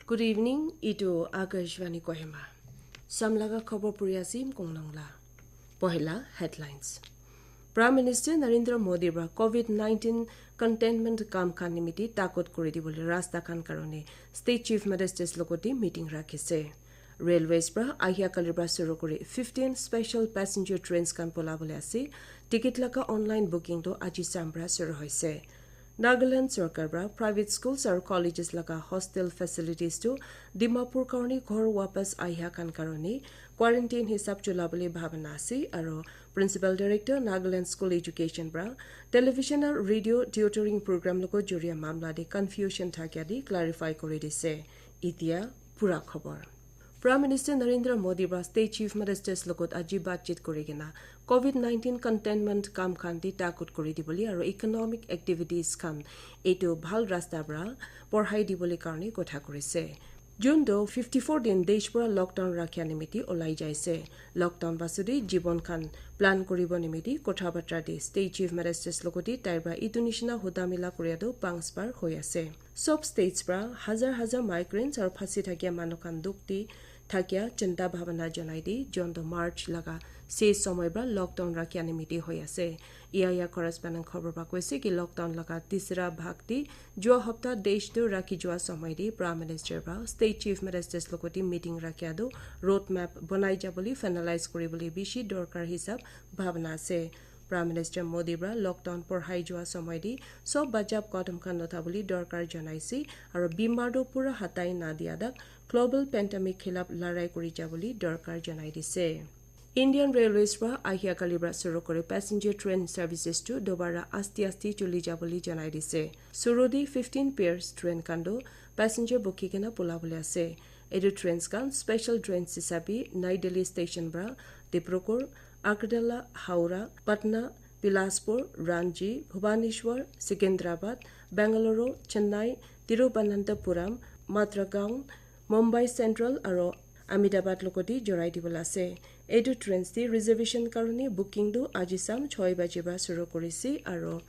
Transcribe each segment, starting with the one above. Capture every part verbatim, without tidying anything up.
Good evening, itu Akashvani Kohima. Samlaga khobor puri asim konglong la. Pohila headlines. Prime Minister Narendra Modi pra covid nineteen containment kam khan nimiti takut kuri dibole rasta khan karone State Chief Ministers logoti meeting rakhise. Railways pra ahia kali pra suru kuri fifteen special passenger trains khan polabole ase. Ticket laga online booking to aji sam pra suru hoise. Nagaland sorkar pra private schools aru colleges laga hostel facilities tu Dimapur karni ghor wapas ahia khan karni quarantine hisab chulabole bhabana ase aru Principal Director Nagaland School Education pra television aru radio tutoring program logo juria mamla de confusion thakia de clarify kuri dise. Itia pura khobor. Prime Minister Narendra Modi pra State Chief Ministers logot aji batchit kuri kena covid nineteen containment kam khan di takut kuri dibole aru economic activities khan etu bhal rasta pra porhai dibole karne kotha kurise. June do fifty four din desh pura lockdown rakhia nimiti olai jaise. Lockdown basudi jibon khan plan kuribo nimiti kotha batra di State Chief Ministers logoti tai pra itu nishina huda mila kuria do pangs par hoi ase. Sob states pra hazar hazar migrants aru phasi thakia manu khan dukh di thakia chinta bhabana janai di John do March laga se somoi pra lockdown rakhia nimiti hoi ase. Iya ya correspondent khobor pa koise ki lockdown laga tisra bhag di jua hopta desh tu rakhi jua somoi di Prime Minister pra State Chief Ministers logoti meeting rakhia do road map bonai jabole finalize kuribole bishi dorkar hisab bhabana ase. Prime Minister Modi pra lockdown porhai jua somoi di sob bajab kadam khan lotha bole dorkar janaise aru bimar do pura hatai na dia dak global pandemic khilap larai kuri jabole dorkar janai dise. Indian Railways pra ahia kali pra suru kuri passenger train services tu dobara asti asti chuli jabole janai dise. Suru di fifteen pairs train khan do passenger bukhi kena polabole ase. Etu trains khan special trains hisabi Nai Delhi station pra Dibrugarh, Agartala, Howrah, Patna, Bilaspur, Ranchi, Bhubaneswar, Secunderabad, Bengaluru, Chennai, Thiruvananthapuram, Madurai, Mumbai Central aru Ahmedabad logoti jorai dibole ase. Etu trains di reservation karone booking tu aji sam choi baji pra suru kurise aru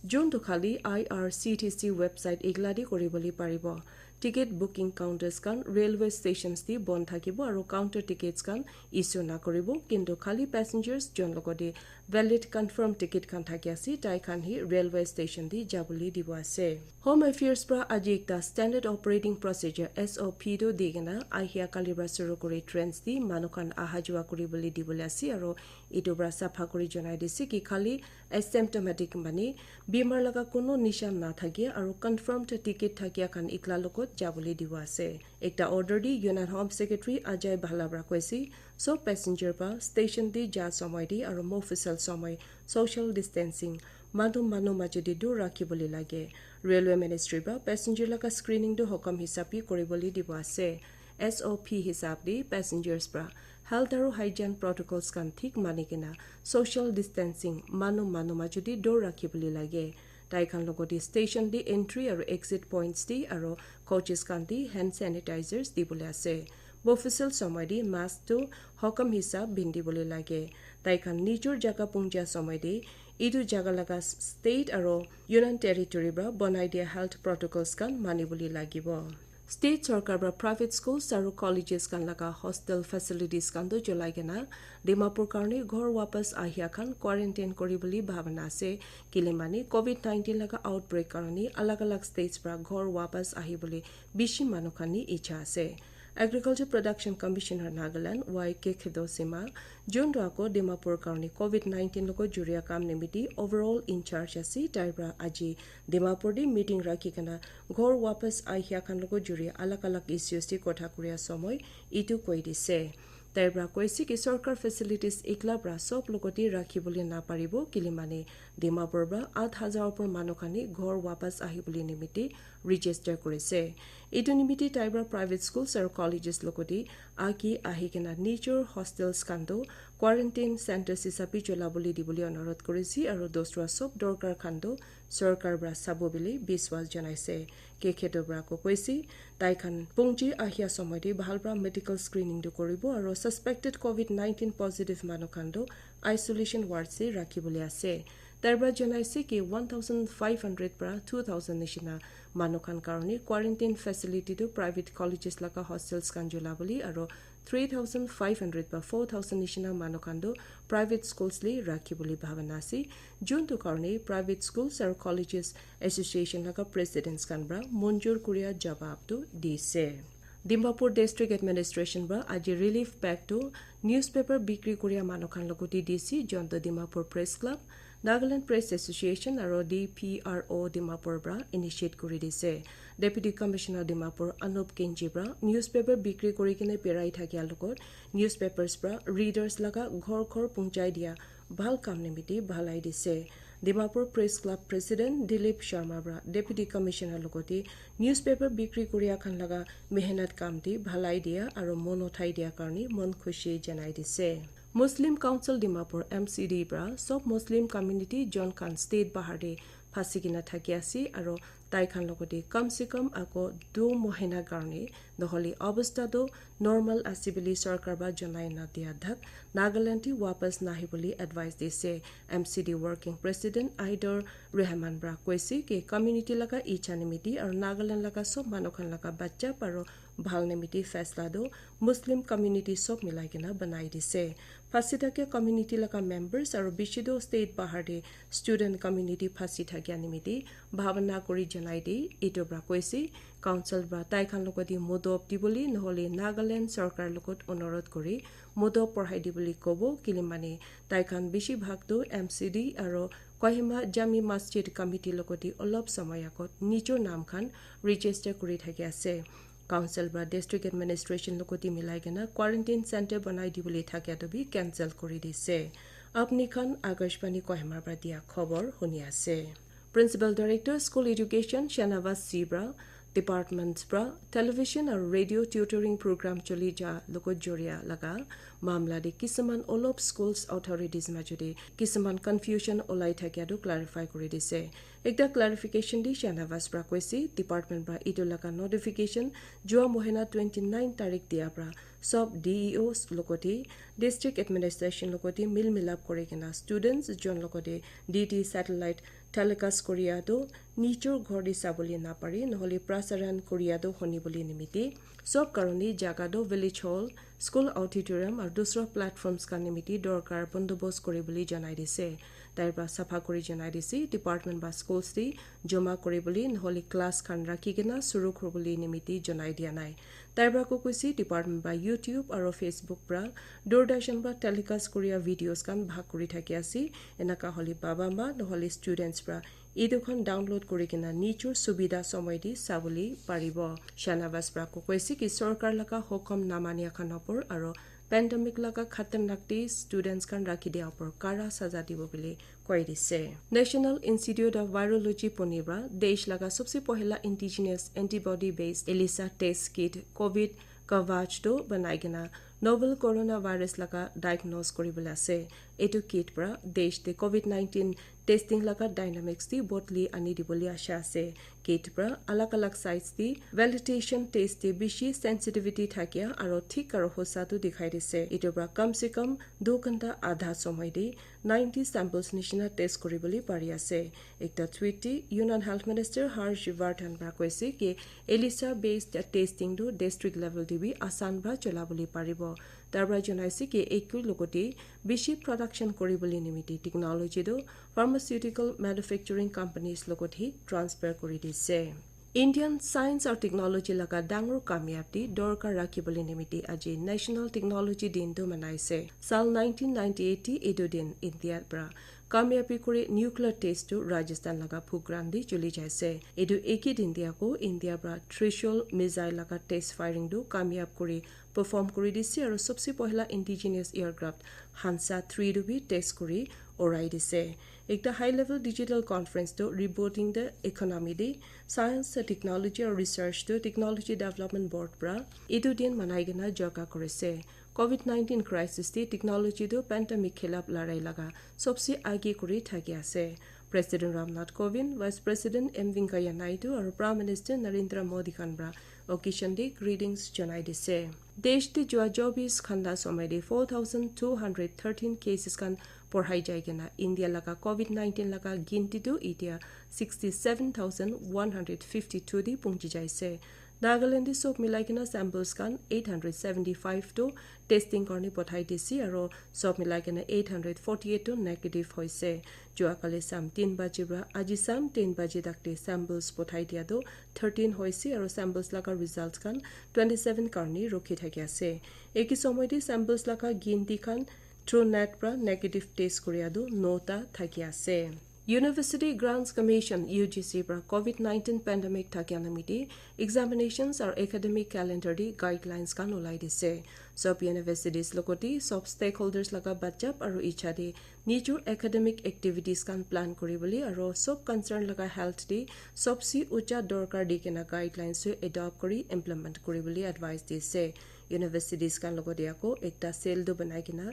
June tu khali I R C T C website igla di kuribole paribo. Ticket booking counters khan railway stations di bon thakibo aru counter tickets khan issue na kuribo, kintu khali passengers jon logoti valid confirm ticket khan thaki ase tai khan hi railway station di jabole dibo ase. Home Affairs pra aji ekta Standard Operating Procedure, S O P tu di kena ahia kali pra suru kuri trains di manu khan aha jua kuribole dibole ase aru itu pra sapha kuri janai dise ki khali asymptomatic mane bimar laga kono nishan na thake aru confirmed ticket thakia khan ikla logot jabole dibo ase. Ekta order di Union Home Secretary Ajay Bhalla pra koise, sob passenger pra station di ja somoi di aru mofusal somoi social distancing, manu manu majo di dur rakhi bole lage. Railway Ministry pra passenger laga screening tu hukam hisab bi kuri bole dibo ase. S O P hisab di passengers pra health aru hygiene protocols khan thik mani kena social distancing, manu manu majo di dur rakhi bole lage. Tai khan logoti station di entry aru exit points di aru coaches khan di hand sanitizers dibole ase. Mofusal somoi di mask tu hukam hisab bindi bole lage. Tai khan nijor jaga pungja somoi di itu jaga laga state aru Union Territory pra bonai dia health protocols khan mani bole lagibo. State sorkar pra private schools aru colleges khan laga hostel facilities khan tu cholai kena Dimapur karni ghor wapas ahia khan quarantine kuri bole bhabana ase. Kile mane covid nineteen laga outbreak karni alag alag states pra ghor wapas ahi bole bishi manu khan ni icha ase. Agriculture Production Commissioner Nagaland Y K Khedosima June tu ako Dimapur karni covid nineteen logo juria kam nimiti overall in charge ase tai pra aji Dimapur di meeting rakhi kena ghor wapas ahia khan logo juria alag alag issues di kotha kuria somoi itu koi dise. Tai pra koise ki sorkar facilities ikla pra sob logoti rakhi bole na paribo kile mane Dimapur pra aat hazar opor manu khan ni ghor wapas ahi bole nimiti register kurise. Itu nimiti tai pra private schools aru colleges logoti aki ahi kena nijor hostels khan tu quarantine centers hisabi chola bole dibole onurodh kurise aru dosra sob dorkar khan tu sorkar pra sabo bole biswas janaise. K K Dobra ko koise tai khan pungji ahia somoi te bhal pra medical screening tu koribo aru suspected covid nineteen positive manu khan tu isolation ward se rakhi bole ase. Tai pra janaise ki one thousand five hundred pra two thousand nishina Manu khan karone quarantine facility tu private colleges laga hostels khan jula bole aro three thousand five hundred ba four thousand nishina manu khan tu private schools le rakhi bole bhabana ase. Jun tu karone private schools aro colleges association laga presidents khan pra monjur kuria jawab tu dise. Dimapur District Administration pra aji relief pack tu newspaper bikri kuria manu khan logote dise, jonto Dimapur Press Club, Nagaland Press Association aro D P R O Dimapur pra initiate kuri dise. Deputy Commissioner Dimapur Anup Kenji pra newspaper bikri kuri kene perai thakia logot newspapers pra readers laga ghor ghor punchai dia bhal kam nimiti bhalai dise. Dimapur Press Club President Dilip Sharma pra Deputy Commissioner logote newspaper bikri kuria khan laga mehnat kam te bhalai dia aro mon uthai dia karne mon khushi janai dise. Muslim Council Dimapur M C D pra sob Muslim community jon khan state bahar te phasi kena thaki ase aro tai khan logote kam se kam ako du mohina karne nohole obostha tu normal ase bole sorkar pra janai na dia thak Nagaland te wapas nahi bole advice dise. M C D Working President Aidor Rahman pra koise ki community laga icha nimiti aro Nagaland laga sob manu khan laga bachap aro bhal nimiti faisla tu Muslim community sob milai kena banai dise. Phasi thakia community laga members aro bishi tu state bahar te student community phasi thakia nimiti bhabana kuri janai de etu pra koise. Council pra tai khan logote modop dibole nohole Nagaland sorkar logot onurodh kuri modop porhai dibole kobo kile mane tai khan bishi bhag tu M C D aro Kohima Jami Masjid Committee logote olop somoy agot nijor naam khan register kuri thaki ase. Council pra District Administration logote milai kena quarantine center banai dibole thakia tu bi cancel kuri dise. Apni khan Akashvani Kohima pra dia khobor huni ase. Principal Director School Education Shanavas C pra departments pra television aro radio tutoring program choli ja logot joria laga mamla de kisuman olop schools authorities majote kisuman confusion olai thakia tu clarify kuri dise. Ekta clarification di Shanavas pra koise, department pra etu laga notification jua mohina twenty nine tarik dia pra sob D E Os logote district administration logote mil milap kuri kena students jon logote D T satellite telecast kuria tu nijor ghor te sabole napare nohole prasaran kuria tu honi bole nimite sob karone jaga tu village hall, school auditorium aru dusra platforms khan nimiti dorkar bondobos kuri bole janai dise. Tai pra sapha kuri janai dise, department ba schools te joma kuri bole nohole class khan rakhi kena suru kuri bole nimiti janai dia nai. Tai pra ko koise department ba YouTube aru Facebook pra Doordarshan pra telecast kuria videos khan bhag kuri thaki ase. Enaka hole baba ma nohole students pra etu khan download kuri kena nijor subida somoy te sabole paribo. Shanavas pra ko koise ki sorkar laga hukum namania khan opor aru pandemic laga khatarnak te students khan rakhi dia opor kara saza dibo bole koi dise. National Institute of Virology Pune pra desh laga sabse pohila indigenous antibody based ELISA test kit COVID Kavach tu banai kena novel coronavirus laga diagnose kuri bole ase. Etu kit pra desh te COVID nineteen testing laga dynamics te bodli ani dibole asha ase. Kit pra alag alag sites te validation test te bishi sensitivity thakia aro thik aro hosa tu dikhai dise. Etu pra kam se kam du ghanta adha somoy te ninety samples nishina test kuri bole pari ase. Ekta tweet te Union Health Minister Harsh Vardhan pra koise ki ELISA based testing tu district level te bi asan pra chola bole paribo. Tar pra janaise ki eku logote bishi production kuri bole nimiti technology tu pharmaceutical manufacturing companies logot hi transfer kuri dise. Indian science aru technology laga dangor kamyab te dorkar rakhi bole nimiti aji National Technology Din tu manaise. Sal nineteen ninety eight te etu din India pra kamyabi kuri nuclear test tu Rajasthan laga Pokhran te chuli jaise. Etu eki din te ako India pra Trishul missile laga test firing tu kamyab kuri perform kuri dise aru sabse pohila indigenous aircraft Hansa three tu bi test kuri urai dise. Ekta high level digital conference tu rebooting the economy te science, technology aru research tu Technology Development Board pra etu din manai kena jaga kurise. COVID nineteen crisis te technology tu pandemic khilap larai laga sabse age kuri thaki ase. President Ramnath Kovind, Vice President M Venkaiah Naidu aru Prime Minister Narendra Modi khan pra occasion te greetings janai dise. Desh te jua chobis ghanta somoy te four thousand two hundred thirteen cases khan Porhai jai kena India laga covid nineteen laga ginti tu itia sixty seven thousand one hundred fifty two di pungji jaise. Nagaland di sob milai kena samples khan eight hundred seventy five tu testing karni pothai dise aro sob milai kena eight hundred forty eight tu negative hoise. Jua kali sam tin baji pra aji sam tin baji dakte samples pothai dia tu thirteen hoise aro samples laga results khan twenty seven karni rukhi thaki ase. Eki somoy di samples laga ginti khan TrueNat pra negative test kuria tu nota thaki ase. University Grants Commission, U G C pra covid nineteen pandemic thakia namiti examinations aru academic calendar di guidelines khan ulai dise. Sob universities logoti sob stakeholders laga bachap aru icha di nijor academic activities khan plan kuribole aru sob concern laga health di sobsi ucha dorkar di kena guidelines tu adopt kuri implement kuribole advice dise. Universities khan logoti ako ekta cell tu banai kena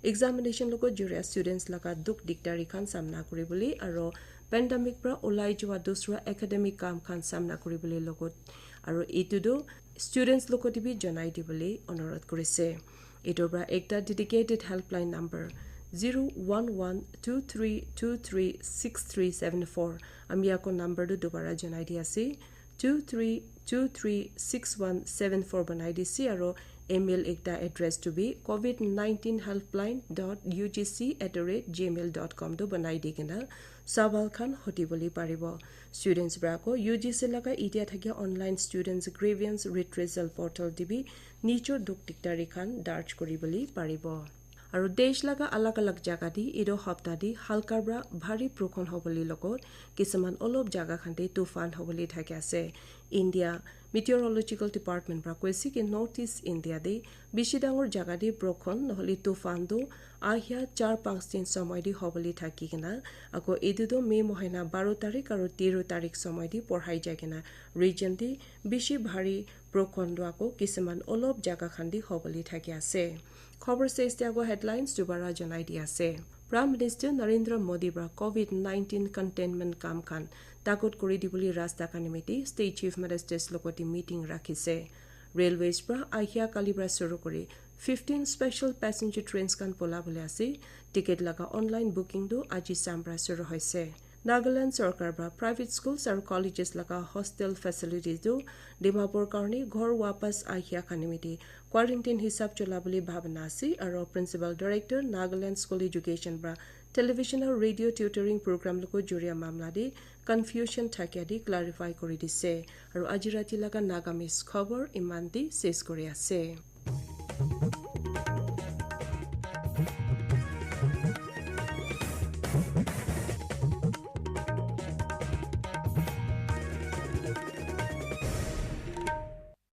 examination logot juria students laga dukh dikdari khan samna kuribole aro pandemic pra ulai jua dusra academic kam khan samna kuribole logot aro itu tu students logoti bi janai dibole onurodh kurise. Itu pra ekta dedicated helpline number zero one one two three two three six three seven four ami ako number tu dubara janai di ase two three two three six one seven four banai dise aro email ekta address tu bi covid nineteen helpline dot U G C at the rate gmail dot com tu banai di kena sawal khan hoti bole paribo. Students pra ko U G C laga itia thakia online students grievance redressal portal te bi nijor dukh dikdari khan darj kuri bole paribo. Aru desh laga alag alag jaga te etu hapta te halka pra bhari prokhon hobole logot kisuman olop jaga khan te tufan hobole thaki ase. India Meteorological Department pra koise ki North East India te bishi dangor jaga te prokhon nohole tufan tu ahia char panch din somoy te hobole thaki kena ako etu tu May mohina baro tarik aru tero tarik somoy te porhai jai kena region te bishi bhari prokhon tu ako kisuman olop jaga khan te hobole thaki ase. Khobor ses te ako headlines dubara janai di ase. Prime Minister Narendra Modi pra covid nineteen containment kam khan takot kuri dibole rasta khan nimite State Chief Ministers logoti meeting rakhise. Railways pra ahia kali pra suru kuri fifteen special passenger trains khan pola bole ase. Ticket laga online booking tu aji sam pra suru hoise. Nagaland sorkar pra private schools aru colleges laga hostel facilities tu Dimapur karni ghor wapas ahia khan nimite quarantine hisab chola bole bhabna ase aro Principal Director Nagaland School Education pra television aru radio tutoring program logot juria mamla te confusion thakia te clarify kuri dise. Aru aji rati laga Nagamese khobor iman te ses kuri ase.